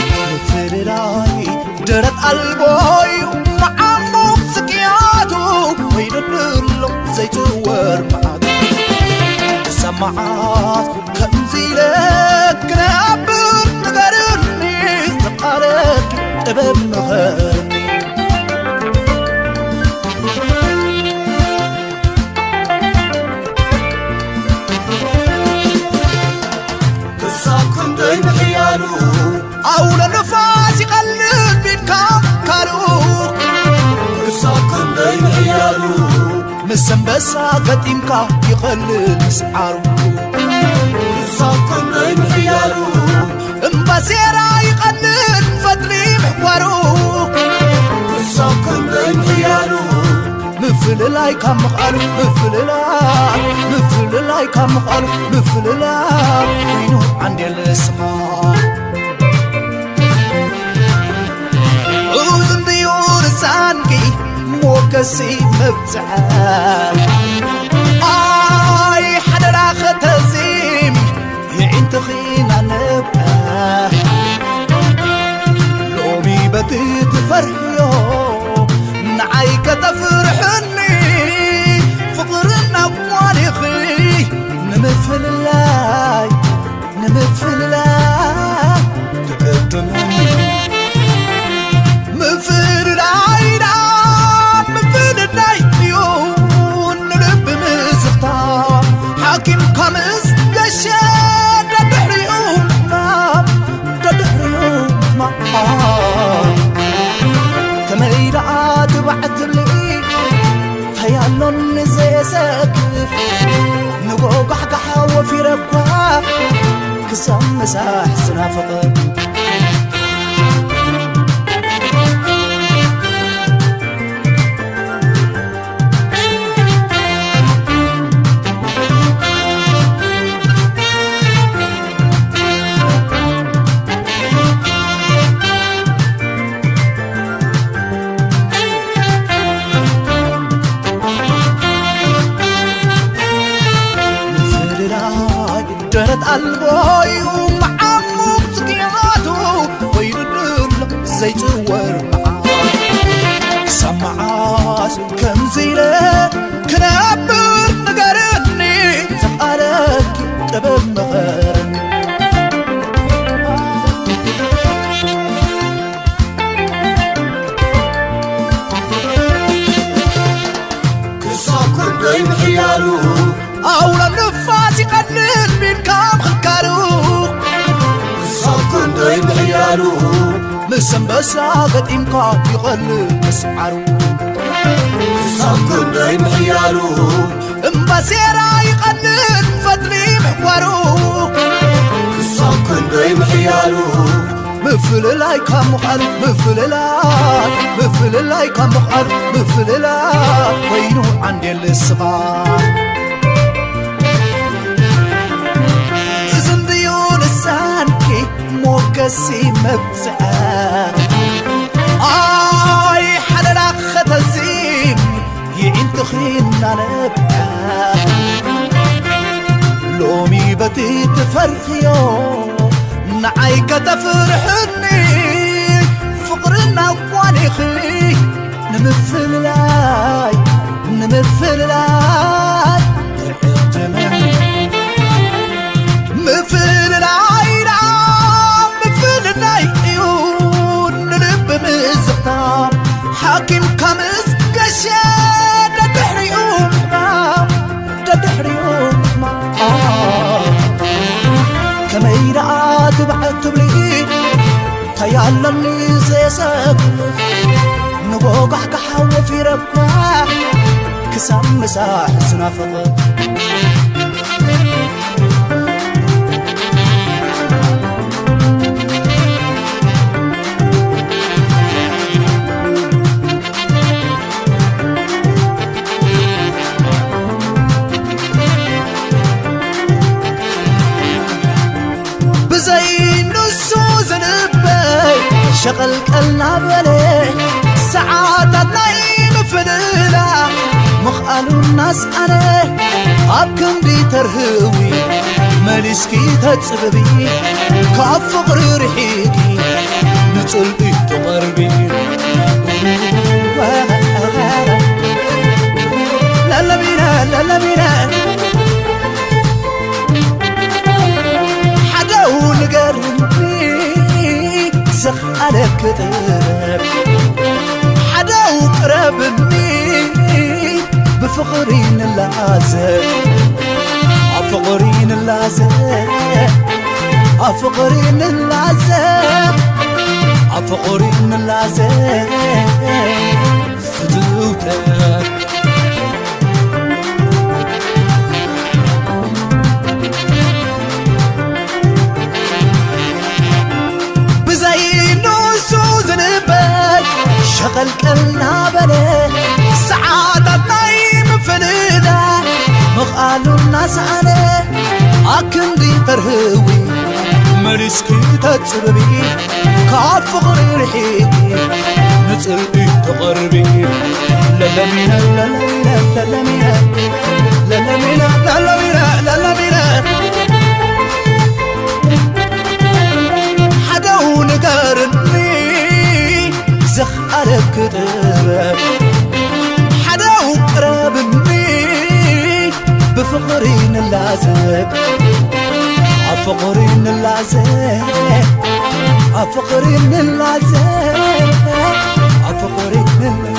ምፍልላይ ደረት ኣልቦ እዩ መዓሙቕ ስቅያቱ፣ ወይለሎ ዘይጽወር መዓት። ክሳብ መዓት ከምዚ ኢለ ክነብር ንገርኒ፣ ተቓለልኪ ጥበብ ምኸርኒ። ክሳብ ክንደይ ምሕያሉ፣ ኣውሎ ንፋስ ይቐልል ቢድካ ካሉ። ክሳብ ክንደይ ምሕያሉ፣ ምስ ኣንበሳ ገጢምካ ይቐልል ምስዓሩ። ክሳብ ክንደይ ምሕያሉ፣ እምባሴራ ይቐልል ፈትሊ ምሕጓሩ። ክሳብ ክንደይ ምሕያሉ፣ ምፍልላይ ካብ ምኽኣሉ፣ ምፍልላይ፣ ምፍልላይ ካብ ምኽኣሉ፣ ምፍልላይ ኮይኑ ዓንዴል ስማ። እዝንድዩ ልሳንኪ ሞገሲ መብጽዓ። ኣይ ሓደራ ከተዚም የዒንትኺ ናነብዐ። ሎሚ በቲ ትፈርሕዮ ንዓይ ከተፍርሕኒ፣ ፍቕርና ጓሊኺ ንምፍልላይ፣ ንምፍልላይ ትዕድምኒ። ምፍልላይና ምፍልላይ እዩ ንልቢ ምዝኽታ። ሓኪምካ ምስ ገሸ ደድሕሪኡ ምሕማም፣ ደድሕሪኡ ምሕማም። ከመይ ደኣ ትባዕ ትብሊ፣ እንታይ ኣሎኒ ዘየሰክፍ። ንጎጋሕጋሕ ወፊረ እኳ ክሳብ ምሳሕ ዝናፍቕ። ምፍልላይ ደረት ኣልቦ እዩ መዓሙቕ ስቅያቱ፣ ወይሉ ድሎ ዘይጽወር መዓት። ክሳብ መዓስ ከምዚ ኢለ ክነብር ንገርኒ፣ ዘኽኣለኪ ጥበብ ምኸርኒ። ክሳብ ክንደይ ምሕያሉ፣ ኣውሎ ንፋስ ይቐልል ቢልካ ምኽልካሉ። ክሳብ ክንደይ ምሕያሉ፣ ምስ ኣንበሳ ገጢምካ ይቐልል ምስዓሩ። ክሳብ ክንደይ ምሕያሉ፣ እምባሴራ ይቐልል ፈትሊ ምሕጓሩ። ክሳብ ክንደይ ምሕያሉ፣ ምፍልላይ ካብ ምኽኣሉ፣ ምፍልላይ፣ ምፍልላይ ካብ ምኽኣሉ፣ ምፍልላይ ኮይኑ ዓንዴል ስኻ። እዚ እንድዩ ልሳንኪ ሞገሲ መብጽዓ። ኣይ ሓለላ ከተዚም የዒንትኺ እናነብዐ። ሎሚ በቲ ትፈርሕዮ ንዓይ ከተፍርሕኒ፣ ፍቕርና ጓኒኺ ንምፍልላይ፣ ንምፍልላይ ትዕድመኒ። ምፍልላይና ምፍልላይ እዩ ንልቢ ምዝኽታም። ሓኪምካ ምስ ገሸ ደድሕሪኡ ምሕማም፣ ደድሕሪኡ ምሕማም። ከመይ ደኣ ትብዓት ትብሊ፣ እንታይ ኣለኒ ዘየሰክፍ። ንጎጋሕጋሕ ወፊረ እኳ ክሳብ ምሳሕ ዝናፍቕ። ብዘይ ንሱ ዝልበይ ሸቐልቀል ናበለ ሰዓታት ናይ ምፍልላ ምኽኣሉ እናስኣነ ኣብ ክንዲ ተርህዊ መሊስኪ ተጽብቢ ካብ ፍቕሪ ርሒቂ ንጽልኢ ትቐርቢ ለለሚነ ለለሚነ ሓደው ንገርኒ ዘኽኣለኪ ጥበብ ሓደው ቅረብኒ ብፍቕሪ ንላዘብ ኣብ ፍቕሪ ንላዘብ ኣብ ፍቕሪ ንላዘብ ኣብ ፍቕሪ ንላዘብ ፍትውተ ብዘይ ንሱ ዝንበር ሸቐልቀል ናበለ ሰዓታት ናይ ምፍልላ ምኽኣሉ እናሰኣነ ኣክንዲ ተርህዊ መሊስኪ ተጽብቢ ካብ ፍቕሪ ርሒቂ ንጽልኢ ትቐርቢ ለለሚነ ለለሚነ ለለሚነ ለለሚነ ለለሚነ ለለሚነ ሓደው ንገርኒ ዘኽኣለኪ ጥበብ ሓደው ቅረብኒ ብፍቕሪ ንላዘብ ኣብ ፍቕሪ ንላዘብ ኣብ ፍቕሪ ንላዘብ ኣብ ፍቕሪ ንላዘብ